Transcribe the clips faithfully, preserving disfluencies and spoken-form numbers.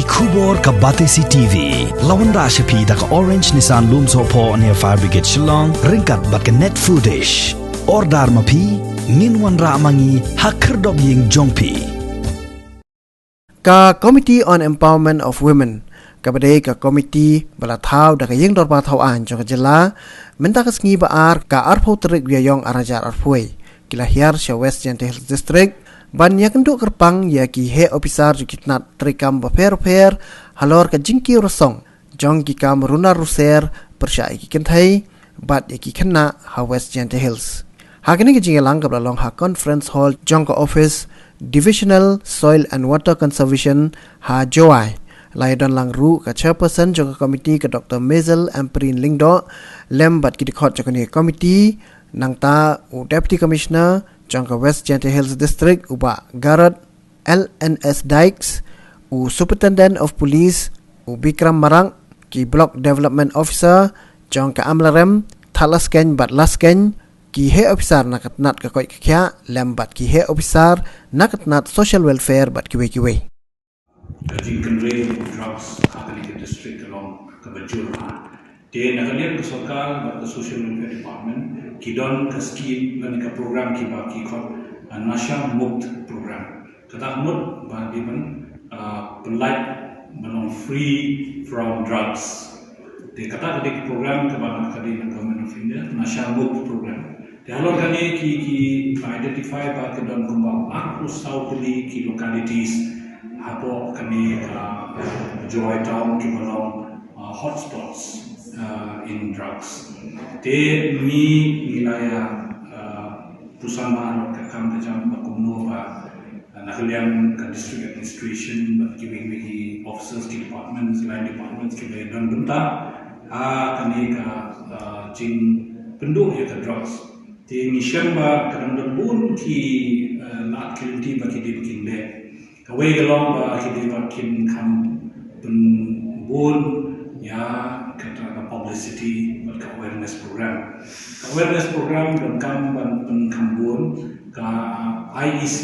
Khubor ka Batesi T V la wanrah sha phi da ka Orange Nissan Lumsohphoh near Fire Brigade Shillong, ryngkat bad ka Net Foodish. Order ma phi, ngin wanrah ma ngi ha khyrdop ïing jong phi. Ka Committee on Empowerment of Women, kaba dei ka komiti ba la thaw da ka Ïing Dorbar Thaw Aiñ jong ka jylla, mynta ka sngi ba ar, ka arphew tarik Ïaïong ar hajar arphew, ki la hiar sha West Jaintia Hills District ban ïakynduh kyrpang ïa ki heh ophisar jong ki tnat treikam bapher bapher halor ka jingkiew rasong jong ki kam runar ruser pyrshah ïa ki kynthei bad ïa ki khynnah ha West Jaintia Hills. Ha kane ka jingïalang kaba la long ha Conference Hall jong ka Office Divisional Soil and Water Conservation ha Jowai, la ïadon lang ruh ka Chairperson jong ka komiti, ka Doctor Maisel Ampareen Lyngdoh, lem bad ki dkhot jong kane ka komiti, nangta u Deputy Commissioner jong ka West Jaintia Hills District, u Bah Garod L N S Dykes, u Superintendent of Police, u Bikram Marak, ki Block Development Officer jong ka Amlarem, Thadlaskein bad Laskein, ki heh ophisar na ka tnat ka koit ka khiah, lem bad ki heh ophisar na ka tnat Social Welfare bad kiwei kiwei. Ka jingkynrei drugs ha kane ka district ka long kaba jur bha. Te na ka liang ka sorkar bad ka Social Welfare Department ki don ka scheme lane ka program kiba ki khot, ah, Nasha Mukt program. Kata ka mut ba dei ban, ah, pynlait ban long free from drugs. Te kata ka dei ka program kaba na ka dei na Government of India, Nasha Mukt program. Te halor kane ki, ki identify ba ka don kumba arphew saw tylli ki localities hapoh kane ka Jowai town kiba long, uh, hotspots, uh, in drugs. Te ngi, ngi la ïa, uh, pyrshang ba ka kam ka jam ba kumno ba, uh, na ka liang ka district administration bad kiwei kiwei ki officers ki departments, line departments kiba ïadon bynta ha kane ka, uh, jingpynduh ïa ka drugs. Te ngi shem ba ka dang don bun ki, eh, lad ki lynti ba ki dei ba kin leh. Kawei ka long ba ki dei ba kin kham pynbun ïa kata ka publicity bad ka awareness program. Ka awareness program donkam ban pynkham bun, ka I E C,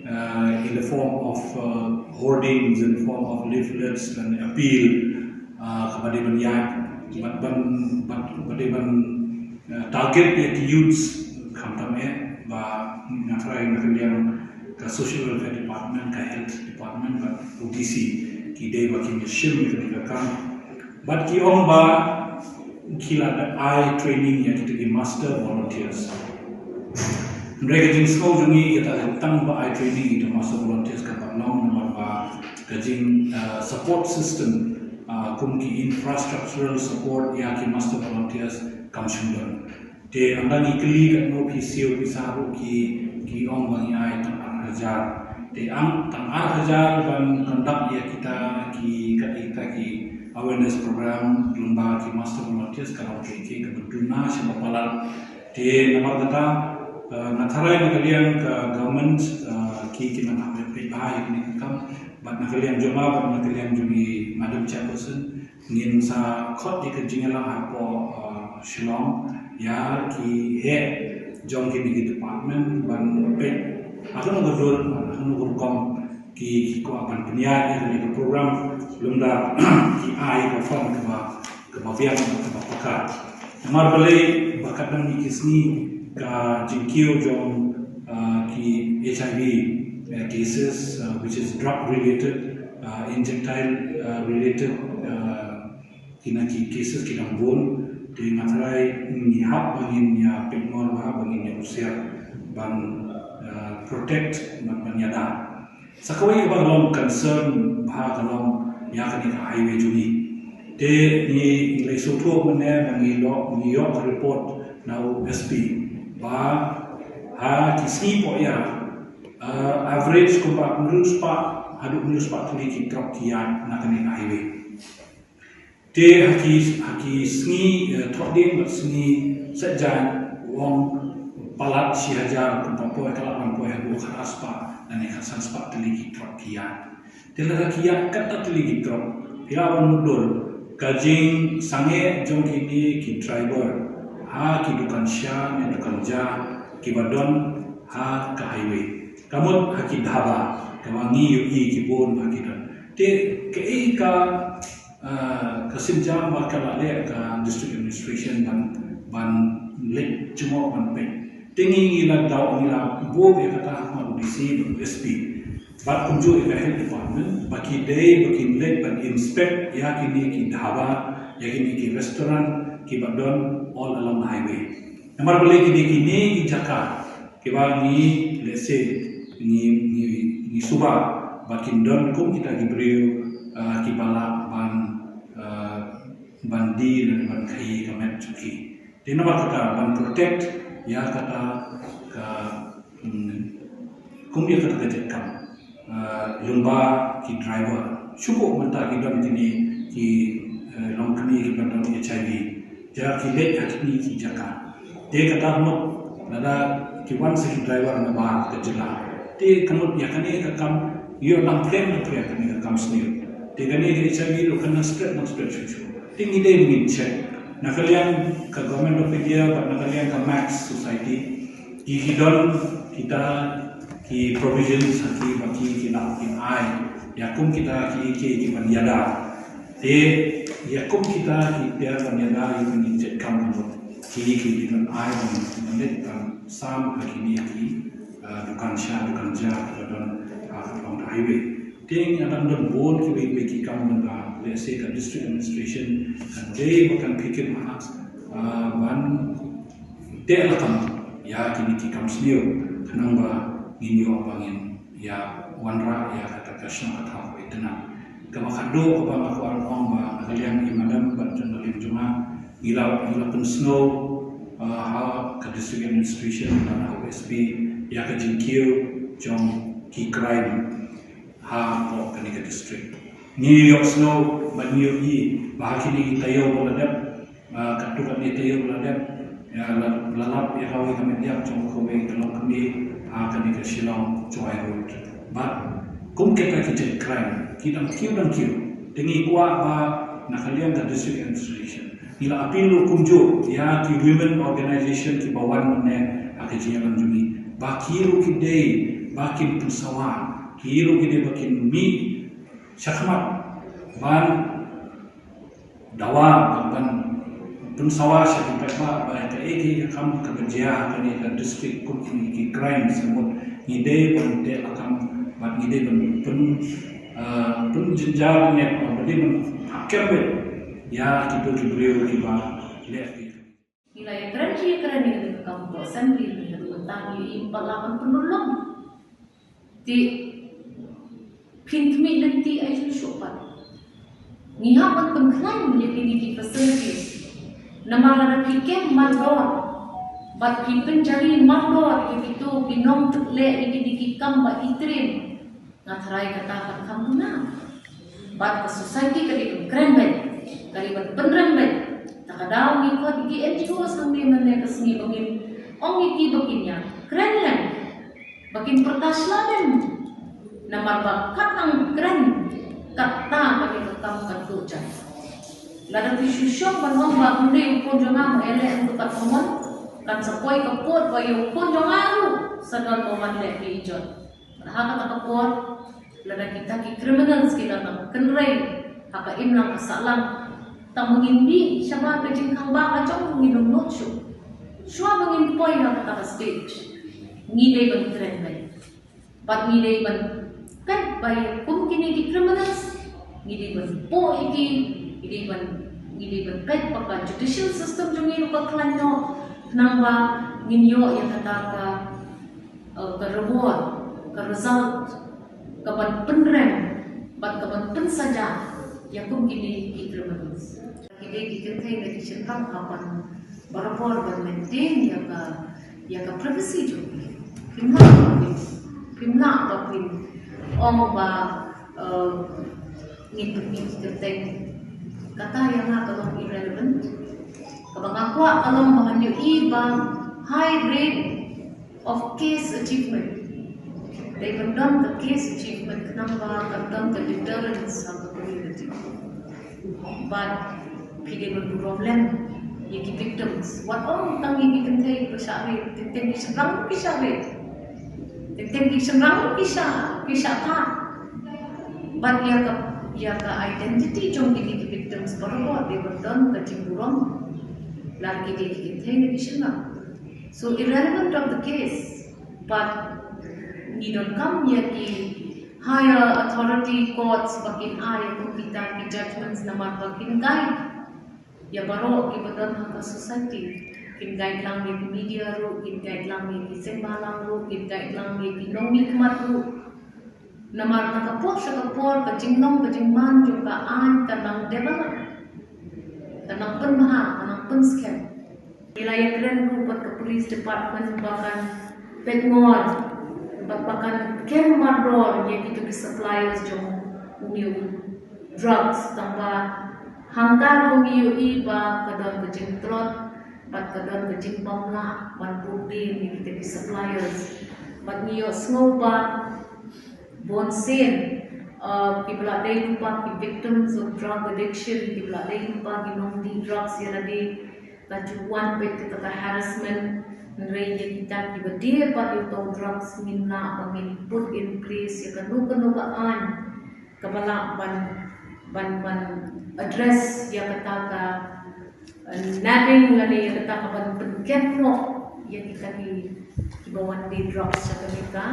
eh, in the form of, eh, hoardings, in the form of leaflets and appeal, ah, kaba dei ban ïaid, bad ban, bad, ba dei ban, eh, target ïa ki youths, khamtam eh ba nga tharai na ka liang ka Social Welfare Department, ka Health Department bad U D C ki dei ba kin ïa shim ïa kane ka kam. Bad ki ong ba ki la da ai training ïa kita ki master volunteers. Hynrei ka jingsngew jong ngi ïa kata tang ba ai training ïa kita master volunteers ka pat long namar ba ka jing, uh, support system, uh, kum ki infrastructural support ïa ki master volunteers kam shym don. Te ynda ngi kylli katno phi siew pisa ruh ki, ki ong ba ngi ai tang ar hajar. Te ong tang ar hajar ban conduct ïa kita ki, kat ïa kita ki awareness program lyngba ki master volunteers ka long ka, ka, kaba duna sha ba palat. Te namar kata, eh, nga tharai na ka liang ka government, eh, ki, ki nang hap peit bha ïa kane ka kam. Bad na ka liang jong nga, bad na ka liang jong i Madam Chairperson, ngin sa khot ïa ka jingïalang hapoh, eh, Shillong ïa ki heh jong kine ki department ban peit ha kano ka dur, ha kano ka rukom ki, ki kwah ban pynïaid ïa kane ka program, lymda ki ai ka fund kaba, kaba biang, kaba paka. Namar balei ba katno ki sngi ka jingkiew jong, ah, ki H I V, eh, cases, ah, which is drug related, ah, injectile, ah, related, ah, kine ki cases ki dang bun, te nga tharai ngi hap ba ngin ïa pynmong bha, ba ngin ïa husiar ban, ah, protect, ban, ban ïada. Sa kawei kaba long concern bha ka long ïa kane ka highway jong ngi. Te ngi, ngi la sngewthuh mynne ba ngi ïoh, ngi ïoh report na u S P ba ha ki sngi poh ïa, ah, average kumba hynriew spah haduh hynriew spah tylli ki truck ki ïaid na kane ka highway. Te ha ki, ha ki sngi, eh, Thohdieng bad sngi Saitjaiñ u ong palat shi hajar, kumba poi ka la ban poi haduh khatar spah lane khatsan spah tylli ki truck ki ïaid. Te lada ki ïaid kata tylli ki truck, phi lah ban mutdur ka jingsangeh jong kine ki driver ha ki dukan sha ne dukan ja kiba don ha ka highway. Ka mut ha ki dhaba kaba ngi ïohi ki bun ba ki don. Te kaei ka, ah, ka sienjam ba ka la leh ka district administration ban, ban leit jngoh ban peit. Te ngi, ngi la daw, ngi la buh ïa kata ha u D C bad u S P bad kumjuh ïa ka health department ba ki dei ba kin leit ban inspect ïa kine ki dhaba, ïa kine ki restaurant kiba don all along the highway. Namar balei kine, kine ki jaka kiba ngi, let's say, ngi, ngi, ngi suba ba kin don kum kita ki briew, ah, kiba lah ban, ah, ban die lane ban khaïi ka met jong ki. Te namar kata ban protect ïa kata ka, mm, kum ïa kata ka jait kam, ah, lyngba ki driver. Shu mynta ki don kine ki, eh, longkmie kiba don H I V. Te ki leit ha kine ki jaka. Te kata mut lada ki wan sa ki driver na baroh ka jylla, te ka mut ïa kane ka kam ïoh nang pyrshah, nang pyrshah kane ka kam sniew. Te kane ka H I V ruh kan nang spread, nang spread shuh shuh. Te ngi dei ban ngin check. Na ka liang ka Government of India bad na ka liang ka Max Society, ki, ki don kita ki provisions ha ki ba ki, ki lah kin ai ïa kum kita ki, ki, ki ban ïada. Te ïa kum kita ki tiar ban ïada ïa kine ki jait kam, ki, ki, ki ban ai ban, ban leit ban sam ha kine ki, ah, dukan sha, dukan ja kiba don, ah, along the highway. Te ngi dang don bun kiwei kiwei ki kam, ban ba, let's say, ka district administration kan dei ba kan pyrkhat, ah, ban teh lakam ïa kine ki kam sniew khnang ba ngin ïoh ba ngin ïa wanrah ïa kata ka shnong ka thaw kaba itynnad. Kaba khatduh kaba nga kwah ong ba na ka liang i madam bad jong ka liang jong nga, ngi la, ngi la pynsngew, ah, ha ka district administration bad ha u S P ïa ka jingkiew jong ki crime hapoh kane ka district. Ngi ïohsngew bad ngi ïohi ba ha kine ki taïew ba la dep, ah, katto katne taïew ba la dep, ïa, la, la lap ïa kawei ka met ïap jong kawei ka longkmie ha kane ka Shillong Jowai Road. Bad kum kita ki jait crime ki dang kiew, dang kiew. Te ngi kwah ba na ka liang ka district administration ngi la appeal ruh kumjuh ïa ki women organization kiba wan mynne ha ka jingïalam jong ngi ba ki ruh ki dei ba kin pynsawa, ki ruh ki dei ba kin mih shakhmat ban dawa, ban, ban pynsawa sha ki paidbah ba kaei kaei ka kam kaba jia ha kane ka district kum kine ki crime, sa mut ngi dei ban teh lakam bad ngi dei ban pyn, ah, pynjynjar ne, ba dei ban hakhmat ïa kito ki briew kiba leh. Ngi la ïakren shi ïakren ïa kane ka kam ha assembly, ngi la ïakren, ngi la ïakren, pynlong. Te phin khmih lynti ai shuh shuh pat. Ngi hap ban pynkhlaiñ ïa kine ki facilities. Namar lada phi kem mardor bad phi pynjari mardor ïa kito ki nongthoh leh ïa kine ki kam ba itriem, nga tharai kata kan kham duna. Bad ka society ka dei ban kren beit, ka dei ban pynrem beit. Ta ka daw ngi khot ïa ki N G Os hangne mynne ka sngi ba ngin ong ïa ki ba kin ïa kren lem, ba kin pyrta sla lem. Namar ba kat nang kren, kata ka dei ka kam kan tuh jan. Lada phi shu shong ban ong ba ym dei u khun jong nga, ma ïaleh ym tu kat ka mon, kan sa poi ka pud ba ïa u khun jong nga ruh sa don ba wan leh ki ijot. Ha kata ka por, lada kita ki criminals ki la nang kynrei ha ka imlang ka sahlang, tang ba ngin mih shabar ka jingkhang ba ka jong ngin ym nud shuh. Shuwa ba ngin poi ha kata ka stage, ngi dei ban kren beit. Bad ngi dei ban peit ba ïa kum kine ki criminals, ngi dei ban buh ïa ki, ngi dei ban, ngi dei ban peit ba ka judicial system jong ngi ruh ka khlaiñ noh, khnang ba ngin ïoh ïa kata ka eh, ka reward, ka result, ka ban pynrem bad ka ban pynsaja ïa kum kine ki criminals. Ki dei ki kynthei na ki shynrang ha ban barabor ban maintain ïa ka, ïa ka privacy jong ki. Phim lah ba phin, phim lah ba phin ong ba, eh, ngi pynmih ki kyrteng. Kata ïa nga ka long irrelevant. Kaba nga kwah ka long ba ngan ïohi ba high rate of case achievement. Dei ban don ka case achievement khnang ba kan don ka deterrence ha ka community. Bad phi dei ban burom lem ïa ki victims. Wat ong tang ïa ki kynthei ba shah rape, teng teng ki shynrang ki shah rape. Teng teng ki shynrang ki shah, ki shah thah. Bad ïa ka, ïa ka identity jong kine ki victims baroh dei ban don ka jingburom. Lada ki dei ki kynthei ne ki shylla. So irrelevant of the case, but ngi donkam ïa ki higher authority courts ba kin ai ïa kita ki judgments namar ba kin guide ïa baroh kiba don ha ka society. Kin guide lang ïa ki media ruh, kin guide lang ïa ki seng bhalang ruh, kin guide lang ïa ki nongmihkhmat ruh. Namar na ka por sha ka por ka jingnong ka jingman jong ka aiñ ka nang develop, ka nang pynbha, ka nang pynskhem. Ngi la ïakren ruh bad ka police department ba kan pynmor bad ba kan kem mardor ïa kito ki suppliers jong une u drugs, tangba hangta ruh ngi ïohi ba ka don ka jingtlot bad ka don ka jingbymlah ban bud dien ïa kito ki suppliers. Bad ngi ïohsngew ba bun sien, uh, kiba la dei lypa ki victims of drug addiction, kiba la dei lypa ki nongdih drugs ïa lade, la ju wan beit kata ka harassment. Hynrei ïa kita kiba die bad ïa uto u drugs ngin lah ba ngin put in place ïa kano kano ka aiñ kaba lah ban, ban, ban address ïa kata ka, uh, napping lane ïa kata ka ban pynket noh ïa kita ki, kiba wan die drugs sha kane ka,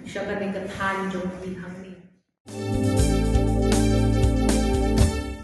sha kane ka thaiñ jong ngi hangne.